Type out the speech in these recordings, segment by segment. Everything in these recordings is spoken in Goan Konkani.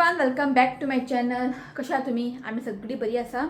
Everyone, welcome back to my channel. कशा आहात तुमी? आमी सगळीं बरी आसा.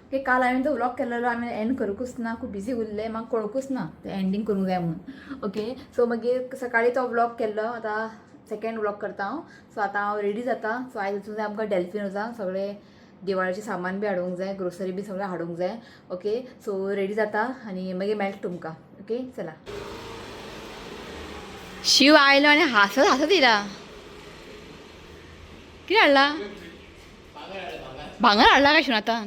ओके, काल हांवें तो व्लॉग केलेलो हांवें एंड करूंकूच ना, खूब बिजी उरलें, म्हाका कळकूच ना तें एंडींग करूंक जाय म्हणून. ओके, सो मागीर सकाळी तो व्लॉग केल्लो, आतां सेकेंड व्लॉग करता हांव. सो आतां हांव रेडी जाता. सो आयज वचूंक जाय आमकां डॅल्फीन, वचा सगळें दिवाळेचें सामान बी हाडूंक जाय, ग्रोसरी बी सगळें हाडूंक जाय. ओके, सो रेडी जाता आनी मागीर मेळटा तुमकां. ओके, चला. शिव आयलो आनी हांसत हांसत येयला. कितें हाडला? भांगर हाडला काय शिवनाथान?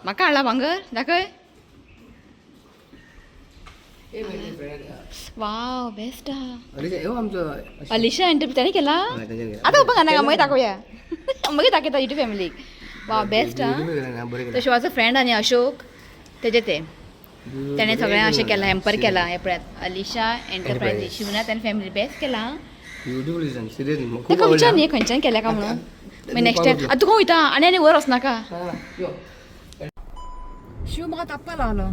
म्हाका हाडला भांगर? दाखय. वाव, बेस्ट आहा. आमचो अलिशा एंटरप्राइज ताणें केला. आतां ओपन करनाका, मागीर दाखोवया, मागीर दाखयता युट्यूब फॅमिलीक. वाव, बेस्ट आहा. तो शिवाचो फ्रेंड आनी अशोक तेजे ते तेणें सगळें अशें केलां, हॅम्पर केलां. हें पळयात, अलिशा एंटरप्राइजीस, शिवनाथ आनी फॅमिली, बेस्ट केलां. Beautiful, seriously. ताका विचार न्ही खंयच्यान केल्या काय म्हणून. मागीर नेक्स्ट टायम. आतां तूं खंय वयता? आनी आनी वयर वचनाका. शिव म्हाका ताप्पा लागलो.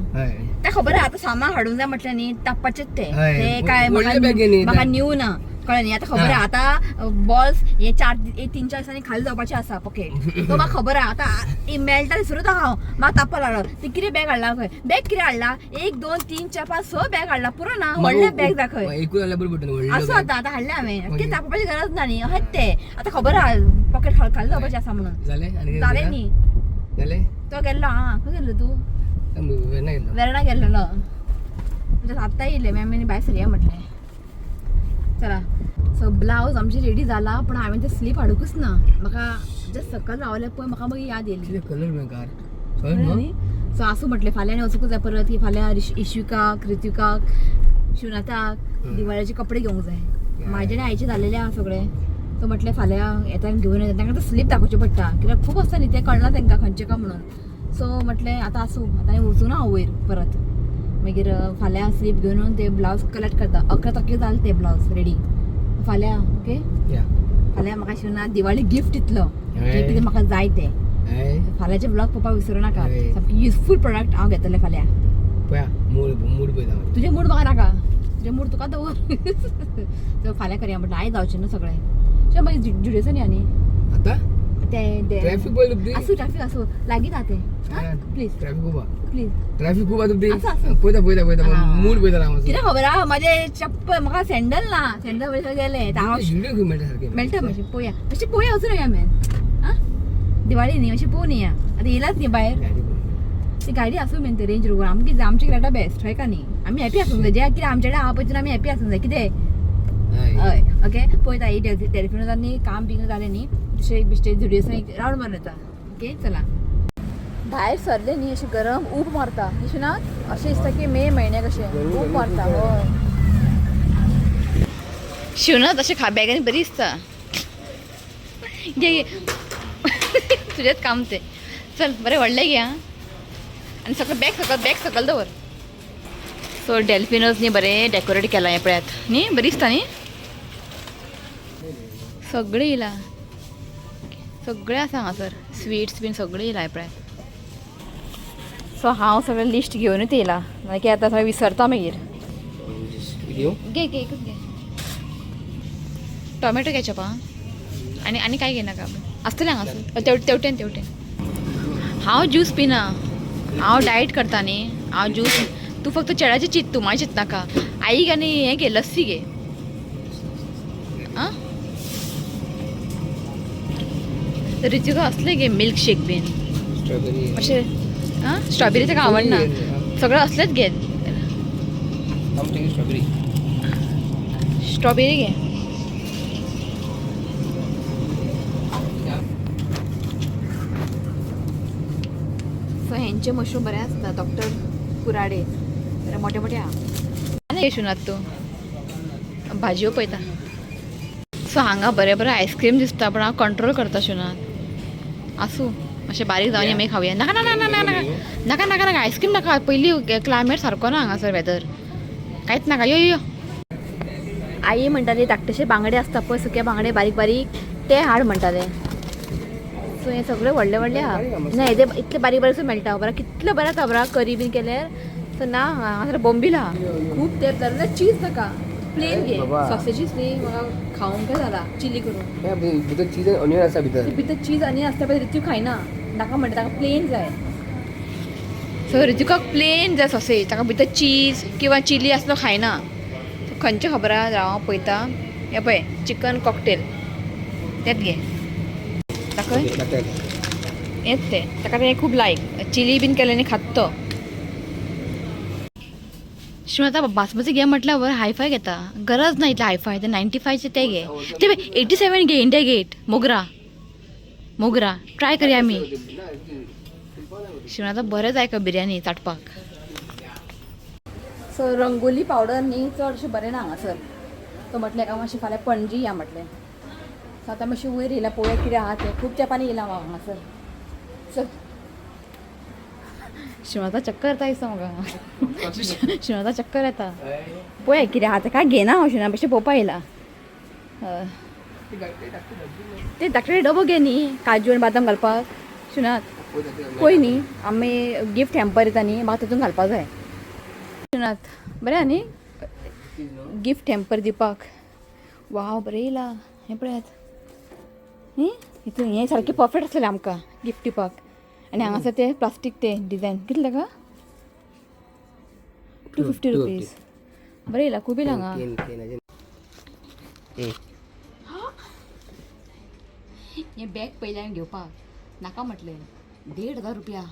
त्या खबर आहा, आतां सामान हाडूंक जाय म्हटलें न्ही, ताप्पाचेच ते. हय. ते काय व्हडले बॅगेन न्ही. म्हाका न्यू ना, कळ्ळें न्ही? आतां खबर आहा, आतां बॉल्स हे चार हे 3-4 दिसांनी खाली जावपाचे आसा पॉकेट. सो म्हाका खबर आहा, आतां मेळटा थंयसरूच आहा हांव. म्हाका ताप्पा लागलो ते कितें बॅग हाडला खंय, बॅग कितें हाडला, 1 2 3 4 5 6 बॅग हाडला, पुरो ना? व्हडलें बॅग दाखय. एकूच जाल्यार बरें पडटलें व्हडलें. आसूं, आतां आतां हाडलें हांवें, कितें तापोवपाची गरज ना न्ही. अशेंच तें आतां खबर आहा पॉकेट खाली जावपाचें आसा म्हणून. जालें आनी कितें? जालें न्ही? जालें. तो गेल्लो. आं, खंय गेल्लो तूं? वेर्ना गेल्लो. वेर्णा गेल्लो. म्हणजे आत्तां येयलें, मागीर आमी भायर सरया म्हटलें, चला. सो ब्लावज आमची रेडी जाला, पण हांवें ते स्लीप हाडूंकच ना. म्हाका जस्ट सकयल रावलें पळय, म्हाका मागीर याद येयली. कितें कलर बेकार. न्ही? सो आसूं म्हटलें, फाल्यां आनी वचूंक जाय परत की फाल्यां इश्विकाक, ऋत्विकाक, शिवनाथाक दिवाळेचे कपडे घेवंक जाय. म्हाजे आनी आईचे जाल्लेले आहा सगळे. सो म्हटलें फाल्यां येता घेवन येता. तांकां स्लीप दाखोवचें पडटा, कित्याक खूब आसता न्ही तें, कळना तांकां खंयचें काय म्हणून. सो म्हटलें आतां आसूं, आतां आनी वचूं ना हांव वयर परत. मागीर फाल्यां स्लीप घेवन येवन ते ब्लावज कलेक्ट करता. 11 तारखेक जालें ते ब्लावज रेडी फाल्यां. ओके, फाल्यां म्हाका शिवनाथ दिवाळी गिफ्ट दितलो, जें कितें म्हाका जाय तें. फाल्यांचे ब्लॉग पळोवपाक विसरू नाका. सामकें युजफूल प्रोडक्ट हांव घेतलें फाल्यां. पळया मूड मूड पळयता. तुजें मूड म्हाका नाका, तुजें मूड तुका दवर. सो फाल्यां करया म्हटलें, आयज जावचें ना सगळें. सो मागीर जुडियोसान या न्ही. आतां ते ट्रॅफिक पळय तुमची. आसूं, ट्रॅफिक आसूं, लागींच आहा तें. प्लीज. ट्रॅफिक खूब आहा. प्लीज. ट्रॅफिक खूब आहा तुमची. आसा, आसा. पळयता पळयता पळयता. आं. मूड पळयता हांव. कितें खबर आहा, म्हाजें चप्पल, म्हाका सँडल ना, सँडल पयशे गेले. हांव जुडियो खंय मेळटा सारकें? मेळटा, मातशें पळोवया, मातशें पळोवया, वचून येया मॅन. आं, दिवाळी न्ही, मातशें पळोवन येया. आतां येयलाच न्ही भायर. गाडी पळय. ती गाडी आसूं मेन, ते रेंज रोवर आमकां आमची मेळटा बेस्ट, हय का न्ही? आमी हॅपी आसूंक जाय, जे कितें आमचे कडेन आहा पळय तितून आमी हॅपी आसूंक जाय कितें. हय. हय, ओके, पळयता ही डॅल्फिनोजांनी न्ही काम बीन जालें न्ही, तशें बेश्टें जुडियोसान एक रावंड मारून येता. ओके, चला. भायर सरलें न्ही, अशें गरम ऊब मारता अशें ना, अशें दिसता की मे म्हयन्याक अशें गरमी ऊब गरमी मारता. खूब. हय, शिवनाथ अशें खा बॅगान बरी दिसता. घे घे, तुजेंच काम तें. चल बरें, व्हडलें घे. आं, आनी सगळें बॅग सकल, बॅग सकयल दवर. सो डॅल्फिनोज न्ही बरें डेकोरेट केलां हें पळयात न्ही, बरी दिसता न्ही. सगळें येयलां, सगळें आसा हांगासर, स्विट्स बीन सगळें येयलां हें पळयात. सो हांव सगळें लिस्ट घेवनूच येयलां, मागीर आतां सगळें विसरता मागीर. घेवं? घे घे, एकूच घे. Tomato ketchup. आं, आनी आनी काय घेयनाका, आसतलें हांगासर. तेवटेन तेवटेन. हांव ज्यूस पिना, हांव डायट करता न्ही. हांव ज्यूस, तूं फक्त चेड्याचें चिंत, तूं म्हाजें चिंतनाका. आईक आनी हें घे, लस्सी घे. आं, ऋतिका असलें घे, मिल्क शेक बीन. स्ट्रॉबेरी. अशें. आं, स्ट्रॉबेरी ताका आवडना, सगळें असलेंच घे. I'm taking strawberry. Strawberry घे. सो हेंचे मशरूम बरें आसता, डॉक्टर कुराडे, बरे मोठे मोठे आहा. आनी येशुनाथ तूं भाजयो पळयता. सो हांगा बरें बरें आयस्क्रीम दिसता, पण हांव कंट्रोल करता शिवनाथ. आसूं, मातशें बारीक जावन मागीर खावया. नाका नाका नाका नाका नाका नाका नाका, आयस्क्रीम नाका. पयलीं क्लायमेट सारको ना हांगासर, वेदर कांयच नाका. यो यो. आई म्हणटाली धाकटेशे बांगडे आसता पळय, सुके बांगडे बारीक बारीक, ते हाड म्हणटाले. सो हे सगळे व्हडले व्हडले आहा ना, हेजे इतले बारीक बारीक सुद्दां मेळटा. बरें, कितले बरें जाता बरें करी बीन केल्यार. सो ना, हांगासर बोंबील आहा खूब तेंप जालें. चीज नाका. प्लेन घे. बाबा. सॉसेजीस न्ही, म्हाका खावंक काय जाला चिली करून. हे भितर चीज आनी ऑनियन आसा भितर. ते भितर चीज आनी आसता पळय, ऋतू खायना, नाका म्हणटा, ताका प्लेन जाय. सो ऋतुकाक प्लेन जाय सॉसेज, ताका भितर चीज किंवा चिली आसलो खायना. सो खंयचें खबर आहा, हांव पळयता. हें पळय, चिकन कॉकटेल, तेंच घे. दाखय. हेंच तें, ताका तें खूब लायक. चिली बीन केलें न्ही, खात तो. शिव आतां बासमती घे म्हटल्यावर हायफाय घेता, गरज ना इतलें हायफाय. ते 95चे ते घे, ते 87 घे. इंडिया गेट मोगरा, मोगरा ट्राय करया आमी. शिवण आतां बरें जाय का बिरयानी चाटपाक. सो रंगोली पावडर न्ही चडशें बरें ना हांगासर. सो म्हटलें काय मातशें फाल्यां पणजी या म्हटलें. सो आतां मातशें वयर येयला, पळोवया कितें आहा तें. खूब तेंपान येयला हांव हांगासर. चल शिवणाचा चक्कर येता दिसता म्हाका, शिवणाचा चक्कर येता. पळय कितें आहा तें. काय घेना हांव शिवणा, मातशें पळोवपा येयला. हय, ते धाकटे डबो घे न्ही, काजू आनी बादाम घालपाक. शिवनाथ, पळय न्ही, आमी गिफ्ट हॅम्पर येता न्ही, म्हाका तितून घालपाक जाय. शिवनाथ, बरें आहा न्ही गिफ्ट हॅम्पर दिवपाक? वाव, बरें येयला हें पळयात न्ही. हितून हें सारकें परफेक्ट आसलेलें आमकां गिफ्ट दिवपाक. आनी हांगासर ते प्लास्टीक ते डिजायन कितले ताका? 250 रुपीज. बरें येयला, खूब येयला हांगा. हें बॅग पयलें हांवें घेवपाक नाका म्हटलें, 1500 रुपया.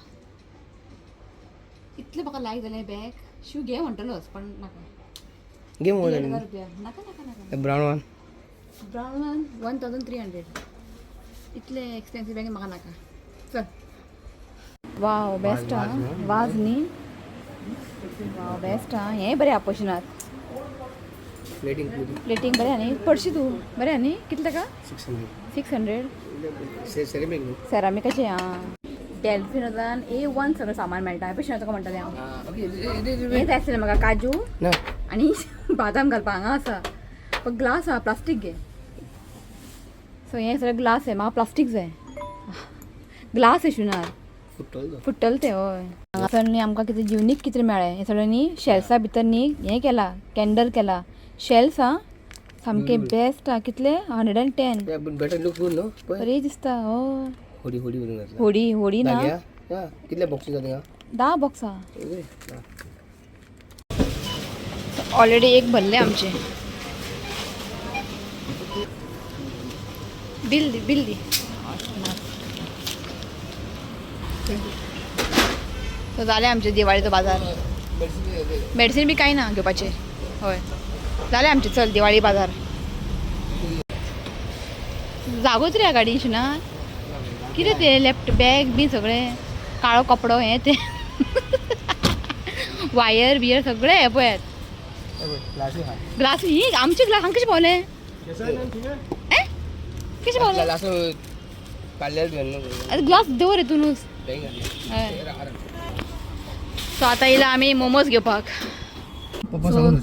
इतलें म्हाका लायक जालें बॅग. शिव घे म्हणटलोच, पण नाका. घे. 1500 रुपया, नाका नाका नाका. Brown one. Brown one 1300. इतलें एक्सपेन्सीव बॅग म्हाका नाका. चल. वाव, बेस्ट आहा. वाज न्ही, वाव, बेस्ट आहा हें. बरें आपोशनात. प्लेटिंग. प्लेटींग बरें आहा न्ही? पडशी तूं, बरें आहा न्ही? कितलें ताका? 600. 600. सेरेमिक न्हू. सेरामिकाचें. आं, डेल्फिनोजान A1 सगळें सामान मेळटा. पयशे तुका म्हणटालें हांव. ओके. हें जाय आसलें म्हाका, काजू ना. आनी बादाम घालपाक. हांगा आसा पण ग्लास आहा, प्लास्टीक घे. सो हें सगळें ग्लास आहे, म्हाका प्लास्टीक जाय. ग्लास शिवणार. फुट्टलो तो. फुट्टले ते. हय, हांगासर न्ही आमकां कितें युनीक कितें मेळ्ळें. हें सगळें न्ही शेल्सा भितर न्ही हें केलां, कॅन्डल केला. शेल्स आं, सामकें बेस्ट आं. कितले? 110. बेटर लुक गुड न्हू पळय. बरें दिसता, हय. होडी होडी करून घातला. होडी होडी ना. या, कितले बॉक्सीस आहा? 10 बॉक्स आहा. थिंगा. ऑलरेडी एक भरले आमचे. बिल दी, बिल दी. सो जालें आमचे दिवाळीचो बाजार. मेडिसीन बी कांय ना घेवपाचें. हय, जालें आमचें. चल, दिवाळी बाजार. जागोच रे गाडी ना. कितें तें लेफ्ट बॅग बी सगळें, काळो कपडो, हें तें वायर बियर सगळें हें पळयात. ग्लासूय आहा. ग्लास ही आमचे ग्लास हांगा कशें पावले? ए, कशें पावले? ग्लास काडलेले तुवें न्हू? आतां ग्लास दवर हितूनच. बँग. हय. सो आतां येयला आमी मोमोज घेवपाक. पप्पा. सांगून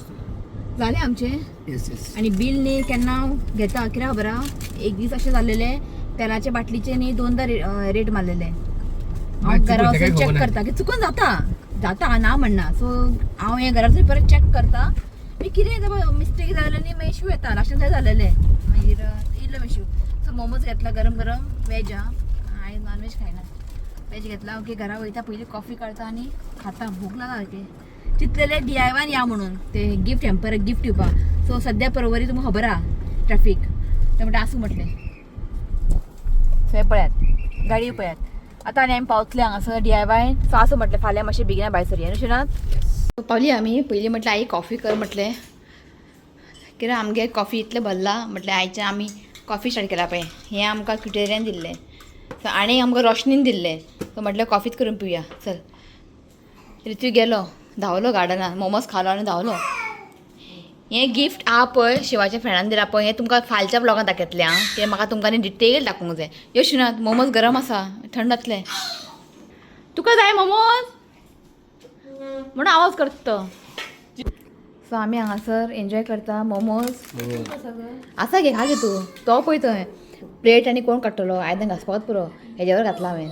जालें आमचें. येस येस. आनी बील न्ही केन्ना हांव घेता, कित्याक खबर आहा, एक दीस अशें जाल्लेलें, तेलाच्या बाटलीचे न्ही दोनदा रेट मारलेले. हांव चुकून घरा तेका वचून खबर चॅक ना. करता की चुकून जाता जाता ना म्हणना. सो हांव हें घरा वचून परत चॅक करता मी कितें मिस्टेक जालें न्ही, मागीर इशू येता. लास्टान थंय जालेलें, मागीर येयलो इशू. सो मोमोज घेतला गरम गरम, वेज आं, हांवें नॉन वेज खायना, वेज घेतला. ओके, घरा वयता, पयलीं कॉफी काडता आनी खाता. भूक लागला सारकी. चिंतलेले DIY या म्हणून ते गिफ्ट हॅम्पर गिफ्ट दिवपाक. सो सद्या परवरी तुमकां खबर आहा ट्रॅफीक, ते म्हणटा आसूं म्हटलें. सो हें पळयात, गाडी पळयात. आतां आनी आमी पावतले हांगासर DIY. सो आसूं म्हटलें, फाल्यां मातशें बेगिना भायर सरया न्हू शिवनाथ. पावली आमी. पयलीं म्हटलें आई कॉफी कर म्हटलें, कित्याक आमगेर कॉफी इतलें भरलां. म्हटलें आयच्यान आमी कॉफी स्टार्ट केला पळय. हें आमकां क्युटेरियन दिल्लें, सो आनी आमकां रोशनीन दिल्लें. सो म्हटलें कॉफीच करून पिवया. चल, ऋतू गेलो, धांवलो गार्डनान, मोमोज खालो आनी धांवलो. हें गिफ्ट आहा पळय, शिवाच्या फ्रेंडान दिलां पळय, हें तुमकां फालच्या ब्लॉगान दाखयतलें आं, तें म्हाका तुमकां न्ही डिटेल दाखोवंक जाय. यो शिवनाथ, मोमोज गरम आसा, थंड जातले. तुका जाय मोमोज म्हणून आवाज करता तो. सो आमी हांगासर एन्जॉय करता मोमोज. आसा, घे, खा, घे तूं. तो पळय थंय प्लेट आनी कोण काडटलो? आयदन घासपाकच पुरो, हेज्यावर घातला हांवें.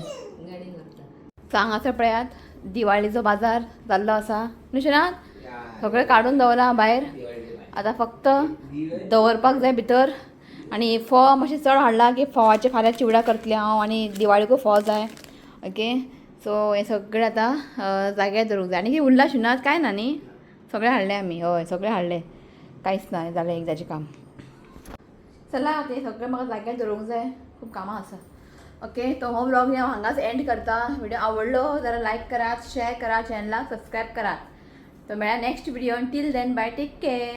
सो हांगासर पळयात, दिवाळीचो बाजार जाल्लो आसा न्हू शिवनाथ? सगळें काडून दवरलां भायर. आतां फक्त दवरपाक जाय भितर. आनी फोव मातशें चड हाडला की फोवाचे फाल्यां चिवडा करतलें हांव आनी दिवाळीकूय फोव जाय. ओके, सो हें सगळें आतां जाग्यार दवरूंक जाय. आनी कितें उरलां शिनात कांय ना न्ही, सगळें हाडलें आमी. हय सगळें हाडलें, कांयच ना जालें एकदाचें काम. चला आतां हें सगळें म्हाका जाग्यार दवरूंक जाय, खूब कामां आसा. ओके, तो हो व्लॉग हांव हांगाच एंड करता. व्हिडिओ आवडलो जाल्यार लायक करात, शेअर करात, चॅनलाक सबस्क्रायब करात. तो मेळ्ळा next video. Till then bye, take care.